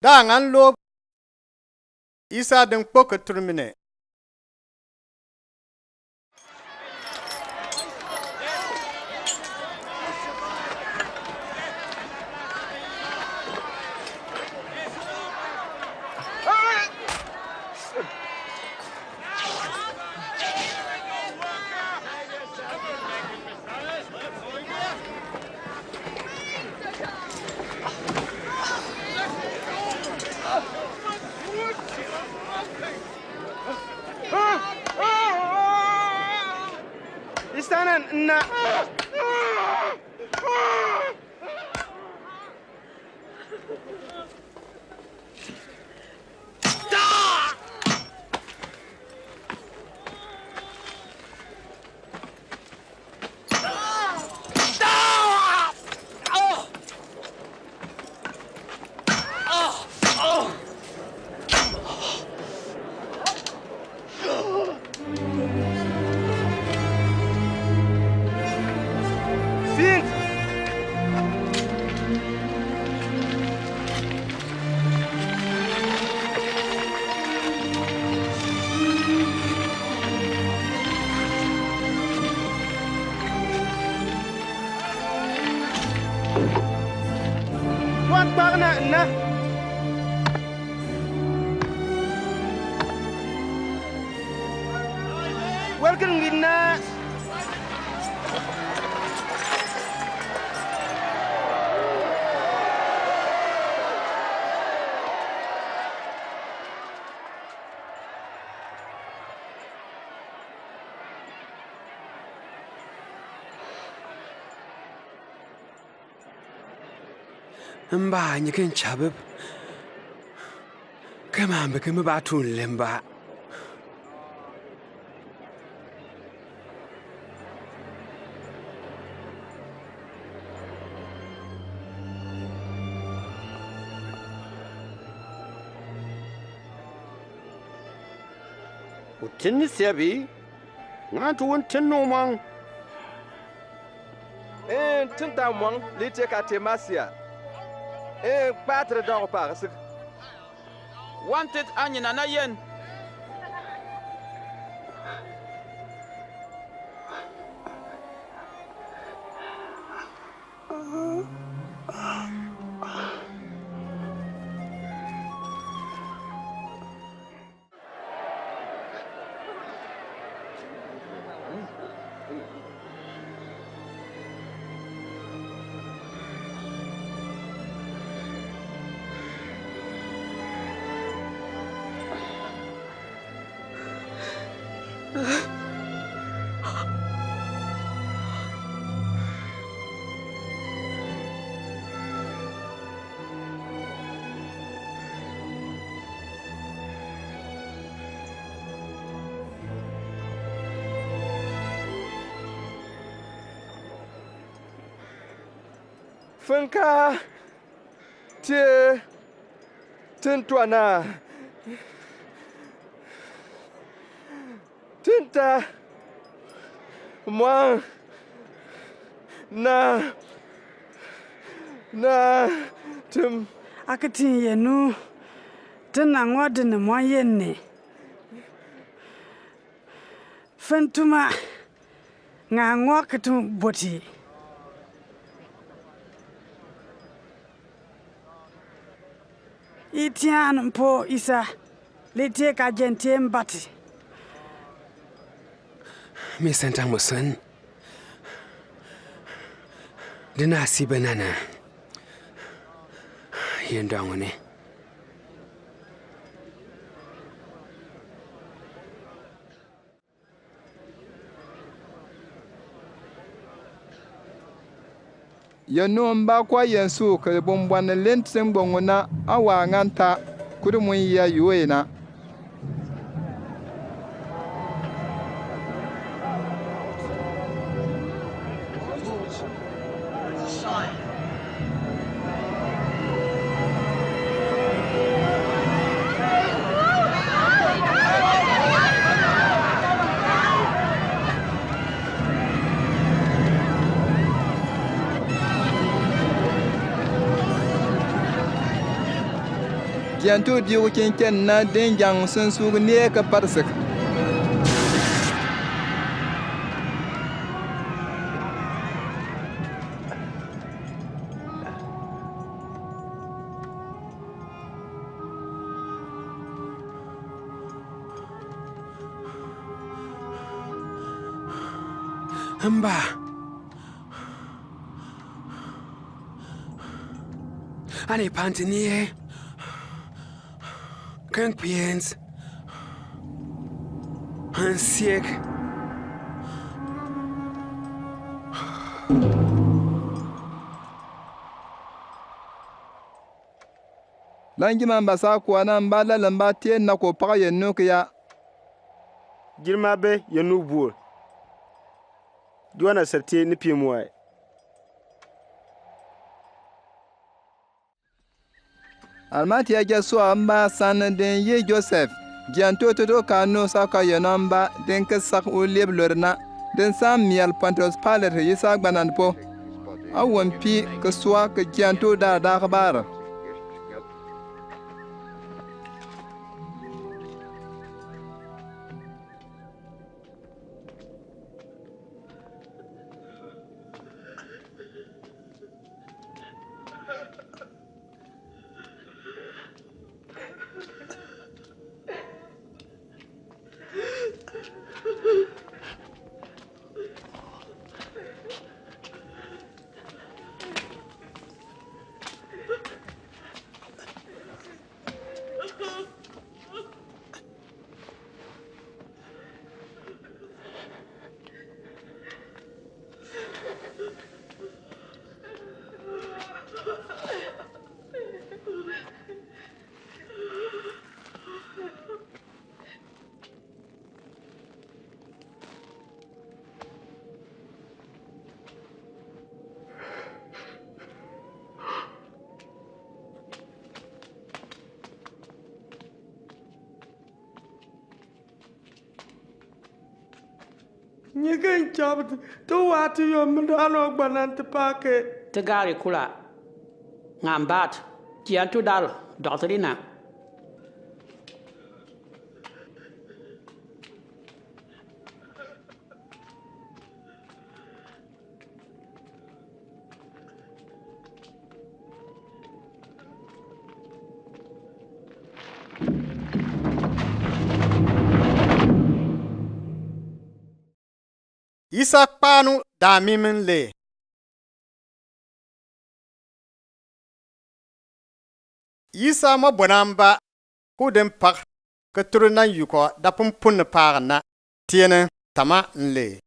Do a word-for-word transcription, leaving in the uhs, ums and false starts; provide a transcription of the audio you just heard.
Da ngan lok Isa dingkpo ke turmine. Istanan na. Wan kpagna na. Welcome, Gina. Mba, nyi kin chabab. Kemba mbe kemba ba tun lemba. U tini siabi, ngan tu wun tin nu mwang. En, tin ta mwang, lite ka te masia. En, kpatri dong pa kasik. Wanted anyina na yen. Fenka, tie, tin tuana. Tin ta mwang na, na tim. Aketin yenu, tin na ngwa dene mwang yenne. Fen tuma, nga ngwa ketum boti. Itian mpo isa, lite ka jente mbati. Mi sentang musun. Dina si benana. Yendang ne. Yenu mba kwa yensu ke bumbwan lent seng bonguna awa nganta kurumun ya yuena. Jianto diugu kinken na dingyang sensug nie ka parsik. Mba. Ani panti nie. Keng piens. Hansiek. Langima mba sa kuana mba la lamba tie na ko paga ye nukia. Girma be ye nu bur. Juana sar tie ni pie muai. Almati a ja sua mba san den ye Joseph. Jianto toto ka nu sa ka ye namba den ke sak u leb lorna. Den sa mial Pontius Pilate yi sa gbanan po. A won pi ke sua ke jianto da da kabar. Nyi ken chab ti wa ti yom dalo gbanan ti pake. Ti gari kula. Ngam bat. Jianto dal. Doktorina. Isa kpaanu da mim n le. Isa mɔ bɔnamba ku din pak ke turu nan yukɔ da pun pun paak na tiene tama n le.